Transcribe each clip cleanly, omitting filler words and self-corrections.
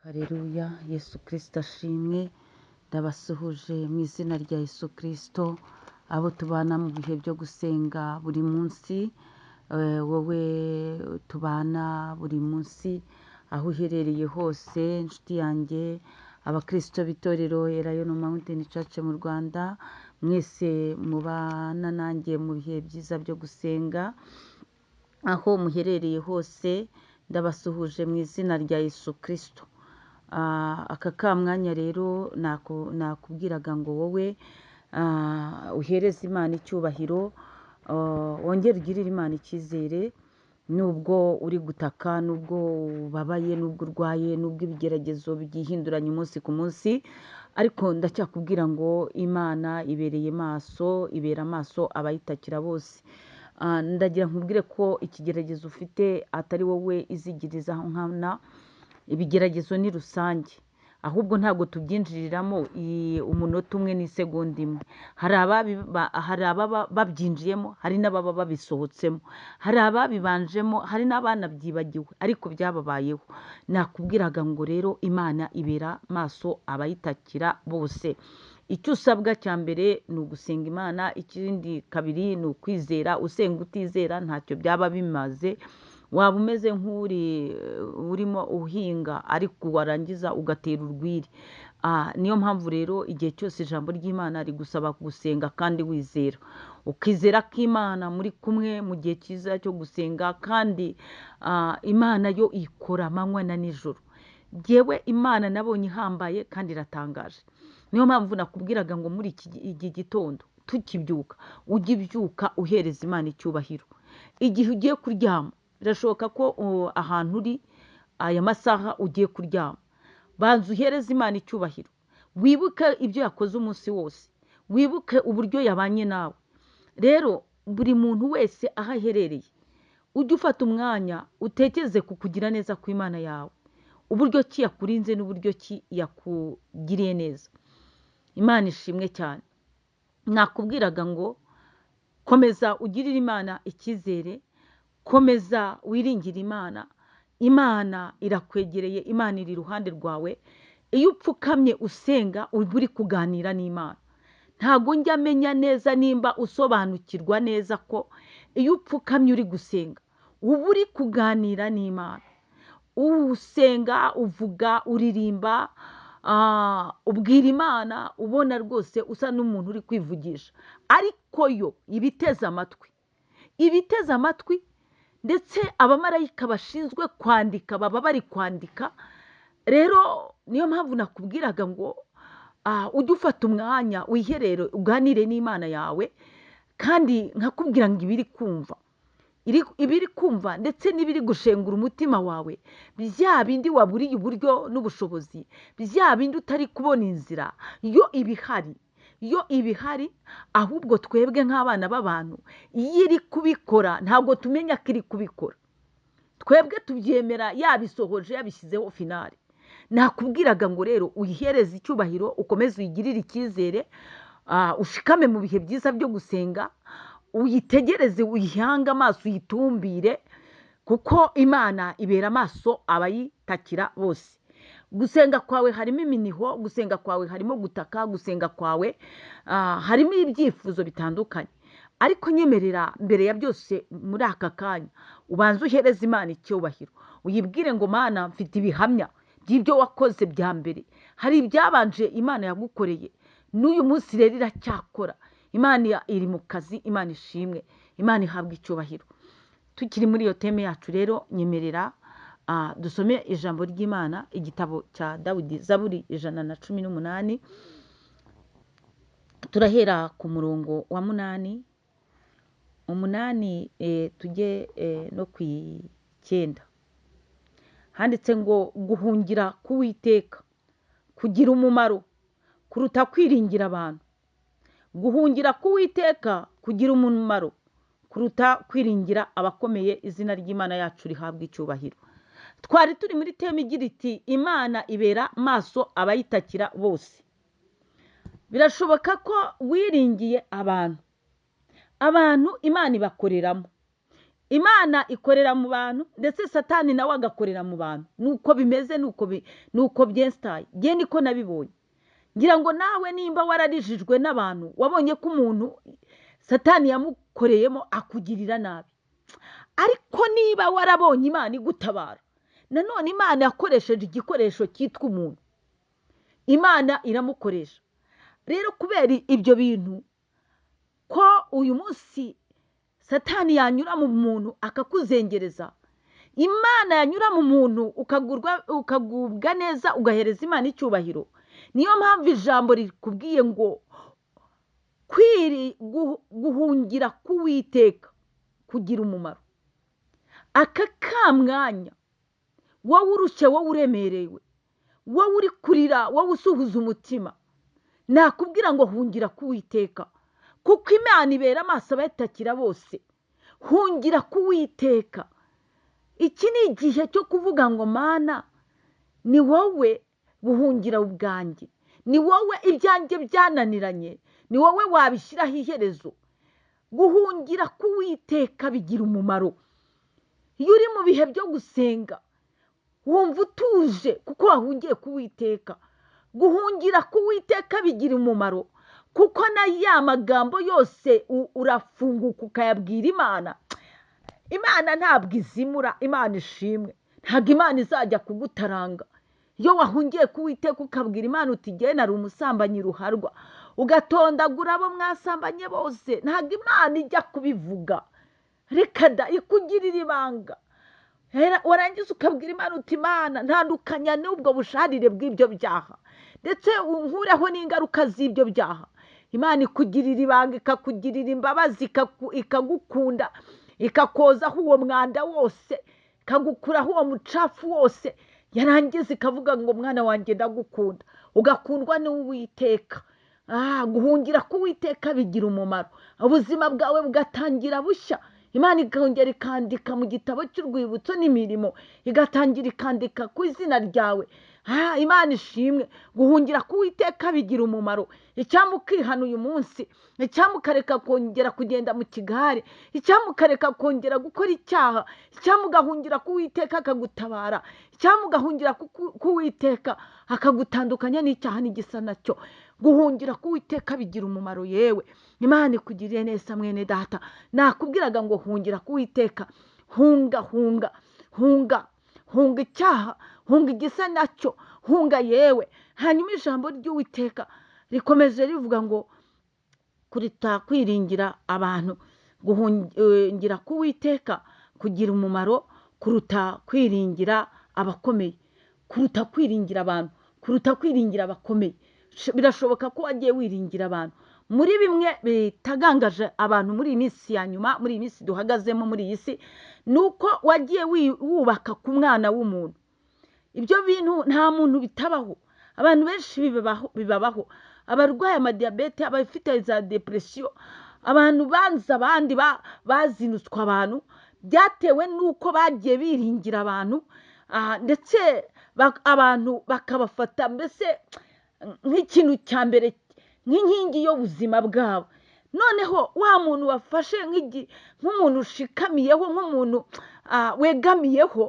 Hareruya, Yesu Kristo ashimwe. Ndabasuhuje mu izina rya Yesu Kristo, abo tubana mu bihe byo gusenga buri munsi, wowe tubana buri munsi aho uherereye hose, inshuti yanjye, abakristo b'itorero Elayono Mountain Church mu Rwanda, mwese mubana nanjye mu bihe byiza byo gusenga, aho muherereye hose ndabasuhuje mu izina rya Yesu Kristo. Aka ka mwanya rero nakubwiraga ngo wowe uhereze Imana icyubahiro, wongere ugirire Imana icyizere, nubwo uri gutaka, nubwo ubabaye, nubwo urwaye, nubwo ibigeragezo byihinduranya umunsi ku munsi, ariko ndacyakubwira ngo Imana ibereye maso, ibera amaso abayitakira bose. Ndagira nkubwire ko ikigeragezo ufite atari wowe izigiriza nkana, ibigeragezo ni rusange, ahubwo ntabwo tubyinjiriramo umunota umwe n'isegonda imwe. Hari ababa babyinjiyemo, hari n'ababa babisohotsemo, hari ababibanjemo, hari n'abanabyibagiwe ariko byababayeho. Nakubwiraga ngo rero Imana ibera maso abayitakira bose. Icyo usabwa cya mbere ni ugusenga Imana, ikindi kabiri ni ukwizera. Usenga utizera ntacyo byaba bimaze, waba umeze nk'uri urimo uhinga ariko warangiza ugatera urwiri. Niyo mpamvu rero igihe cyose ijambo ry'Imana rigusaba gusenga kandi wizera, ukizera ko Imana muri kumwe mu gihe cyiza cyo gusenga, kandi Imana yo ikora amanywa na nijoro. Jyewe Imana nabonye ihambaye kandi iratangaje. Niyo mpamvu nakubwiraga ngo muri iki gitondo tukibyuka, ujye ubyuka uhereza Imana icyubahiro. Igihe ugiye kuryama, birashoboka ko ahantu uri aya masaha ugiye kuryama, banza uhereze Imana icyubahiro, wibuke ibyo yakoze umunsi wose, wibuke uburyo yabanye nawe. Rero buri muntu wese aho aherereye, ujye ufata umwanya utekereze ku kugira neza kw'Imana yawe, uburyo ki yakurinze n'uburyo ki yakugiriye neza. Imana ishimwe cyane. Nakubwiraga ngo komeza ugirire Imana icyizere, komeza wiringire Imana. Imana irakwegereye, Imana iri iruhande rwawe. Iyo upfukamye usenga uba uri kuganira n'Imana. Ntago njya menya neza nimba usobanukirwa neza ko iyo upfukamye uri gusenga uba uri kuganira n'Imana. Usenga, uvuga, uririmba, ubwira Imana, ubona rwose usa n'umuntu uri kwivugisha, ariko yo ibiteze amatwi, ibiteze amatwi, ndetse abamarayika bashinzwe kwandika baba bari kwandika. Rero niyo mpamvu nakubwiraga ngo ujye ufata umwanya wiherere uganire n'Imana yawe, kandi nkakubwira ngo ibiri kumva, ibiri kumva ndetse n'ibiri gushengura umutima wawe, bya bindi waburiye uburyo n'ubushobozi, bya bindi utari kubona inzira, yo ibihari, yo ibihari. Ahubwo twebwe nk'abana b'abantu, iyo iri kubikora ntabwo tumenya ko iri kubikora, twebwe tubyemera yabisohoje, yabishyizeho finale. Nakubwiraga ngo rero uyihereze icyubahiro, ukomeze uyigirire icyizere, ushikame mu bihe byiza byo gusenga, uyitegereze, uyihange amaso, uyitumbire, kuko Imana ibera amaso abayitakira bose. Gusenga kwawe harimo iminiho, gusenga kwawe harimo gutaka, gusenga kwawe harimo ibyifuzo bitandukanye, ariko nyemerera mbere ya byose muri aka kanya ubanze uhereze Imana icyubahiro, uyibwire ngo Mana mfite ibihamya by'ibyo wakoze bya mbere, hari ibyabanje Imana yagukoreye, n'uyu munsi rero iracyakora. Imana iri mu kazi, Imana ishimwe, Imana ihabwa icyubahiro. Tukiri muri iyo teme yacu rero, nyemerera dusome ijambo ry'Imana, igitabo cya Dawidi, Zaburi 118, turahera ku murongo wa 8, 8 tujye no ku 9. Handitse ngo guhungira k'Uwiteka kugira umumaro kuruta kwiringira abantu. Guhungira k'Uwiteka kugira umumaro kuruta kwiringira abakomeye. Izina ry'Imana yacu rihabwa icyubahiro. Twari turi muri teme igira iti Imana ibera maso abayitakira bose. Birashoboka ko wiringiye abantu, abantu Imana ibakoreramo. Imana ikorera mu bantu, ndetse Satani nawe agakorera mu bantu. Nuko bimeze, nuko byensitaye. Nge niko nabibonye. Ngira ngo nawe nimba wararijijwe n'abantu, wabonye ko umuntu Satani yamukoreyemo akugirira nabi. Ariko niba warabonye Imana igutabara, nanone Imana yakoresheje igikoresho cyitwa umuntu, Imana iramukoresha. Rero kubera ibyo bintu, ko uyu munsi Satani yanyura mu muntu akakuzengereza, Imana yanyura mu muntu ukagubwa neza, ugahereza Imana icyubahiro. Niyo mpamvu ijambo rikubwiye ngo guhungira k'Uwiteka kugira umumaro. Aka kamwanya wowe urushye, wowe uremerewe, wowe uri kurira, wowe usuhuza umutima, nakubwira ngo hungira k'Uwiteka, kuko Imana ibera amaso abayitakira bose. Hungira k'Uwiteka. Iki ni igihe cyo kuvuga ngo Mana, ni wowe buhungira ubwanjye, ni wowe ibyanjye byananiranye, ni wowe wabishyiraho iherezo. Guhungira k'Uwiteka bigira umumaro. Iyo uri mu bihe byo gusenga wumva utuje kuko wahungiye k'Uwiteka. Guhungira k'Uwiteka bigira umumaro, kuko na ya magambo yose urafunguka ukayabwira Imana. Imana ntabwo izimura, Imana ishimwe. Ntabwo Imana izajya kugutaranga. Iyo wahungiye k'Uwiteka ukabwira Imana uti jye nari umusambanyi ruharwa, ugatondagura abo mwasambanye bose, ntabwo Imana ijya kubivuga. Reka da, ikugirira ibanga. Warangiza ukabwira Imana uti Imana ntandukanya n'ubwo busharire bw'ibyo byaha, ndetse unkureho n'ingaruka z'ibyo byaha. Imana ikugirira ibanga, ikakugirira imbabazi, ikagukunda, ikakozaho uwo mwanda wose, ikagukuraho uwo mucafu wose. Yarangiza ikavuga ngo mwana wanjye ndagukunda, ugakundwa n'Uwiteka. Guhungira k'Uwiteka bigira umumaro, ubuzima bwawe bugatangira bushya. Imana ikongera ikandika mu gitabo cy'urwibutso n'imirimo, igatangira ikandika ku izina ryawe. Imana ishimwe. Guhungira k'Uwiteka bigira umumaro. Icyampa ukihana uyu munsi, icyampa ukareka kongera kugenda mu kigare, icyampa ukareka kongera gukora icyaha, icyampa ugahungira k'Uwiteka akagutabara, icyampa ugahungira k'Uwiteka akagutandukanya n'icyaha n'igisa nacyo. Guhungira k'Uwiteka bigira umumaro. Yewe Imana ikugiriye neza mwene data. Nakubwiraga ngo hungira k'Uwiteka, hunga, hunga, hunga, hunga icyaha, hunga igisa nacyo, hunga yewe. Hanyuma ijambo ry'Uwiteka rikomeje rivuga ngo kuruta kwiringira abantu, guhungira k'Uwiteka kugira umumaro kuruta kwiringira abakomeye, kuruta kwiringira abantu, kuruta kwiringira abakomeye. Birashoboka ko wagiye wiringira abantu. Muri bimwe bitagangaje abantu muri iyi minsi ya nyuma, muri iyi minsi duhagazemo muri iyi si, ni uko wagiye wubaka ku mwana w'umuntu. Ibyo bintu nta muntu bitabaho, abantu benshi bibabaho. Abarwaye amadiyabete, abafite za depresiyo, abantu banze abandi, bazinutswe abantu, byatewe n'uko bagiye biringira abantu, ndetse abantu bakabafata mbese nk'ikintu cya mbere, nk'inkingi y'ubuzima bwabo. Noneho wa muntu wafashe nk'umuntu ushikamiyeho, nk'umuntu wegamiyeho,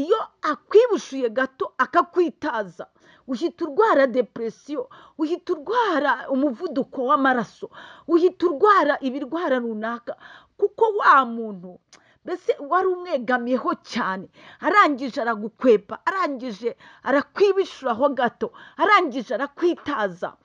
iyo akwibushuye gato akakwitaza, uhita urwara depresiyo, uhita urwara umuvuduko w'amaraso, uhita urwara ibirwara runaka, kuko wa muntu mbese wari umwegamiyeho cyane, arangije aragukwepa, arangije arakwibishuraho gato, arangije arakwitaza.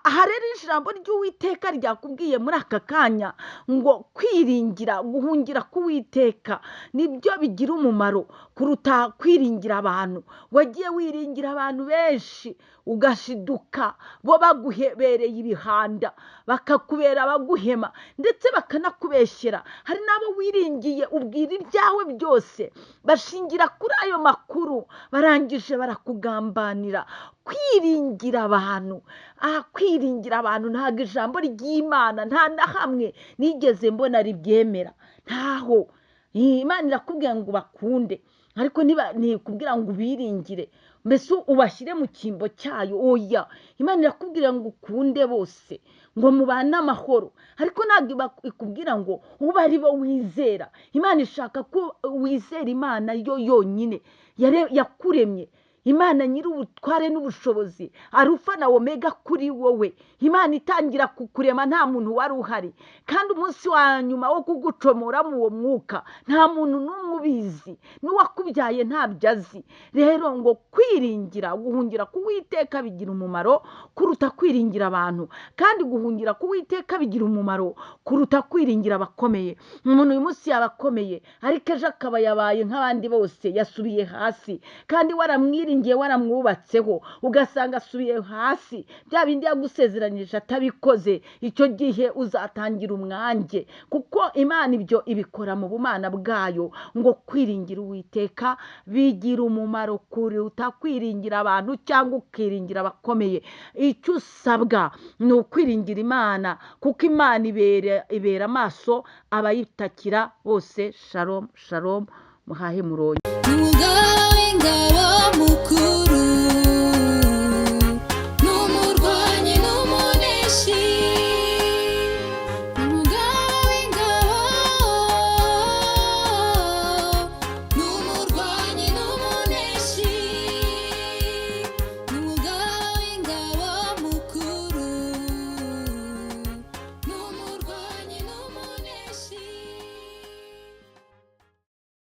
Aha rero ijambo ry'Uwiteka ryakubwiye muri aka kanya ngo kwiringira, guhungira k'Uwiteka nibyo bigira umumaro kuruta kwiringira abantu. Wagiye wiringira abantu benshi ugashiduka bo baguhebereye ibihanda, bakakubera abaguhema, ndetse bakanakubeshyera. Hari n'abo wiringiye ubwira ibyawe byose, bashingira kuri ayo makuru, barangije barakugambanira. Kwiringira abantu, kwiringira abantu ntabwo ijambo ry'Imana nta na hamwe nigeze mbona ribyemera, ntaho. Imana irakubwira ngo bakunde, Ariko niba ntikubwira ngo ubiringire, mbese ubashyire mu cyimbo cyayo, oya. Imana irakubwira ngo ukunde bose, ngo mubane amahoro, ariko ntabwo ikubwira ngo ube ari bo wizera. Imana ishaka ko wizera Imana yo yonyine yakuremye, Imana nyir'ubutware n'ubushobozi, Arufa na Omega kuri wowe. Imana itangira kukurema nta muntu wari uhari, kandi umunsi wa nyuma wo kugucomora mu uwo mwuka nta muntu n'umwe ubizi, n'uwakubyaye ntabyo azi. Rero ngo kwiringira, guhungira ku Uwiteka bigira umumaro kuruta kwiringira abantu, kandi guhungira ku Uwiteka bigira umumaro kuruta kwiringira abakomeye. Umuntu uyu munsi yaba akomeye, ariko ejo akaba yabaye nk'abandi bose, yasubiye hasi, kandi waramwiringiye, waramwubatseho, ugasanga asubiye hasi, bya bindi yagusezeranyije atabikoze. Icyo gihe uzatangira umwange, kuko Imana ibyo ibikora mu bumana bwayo. Ngo kwiringira Uwiteka bigira umumaro kuruta kwiringira abantu cyangwa ukiringira abakomeye. Icyo usabwa ni ukwiringira Imana, kuko Imana ibera amaso abayitakira bose. Shalom shalom, muhahe muronke.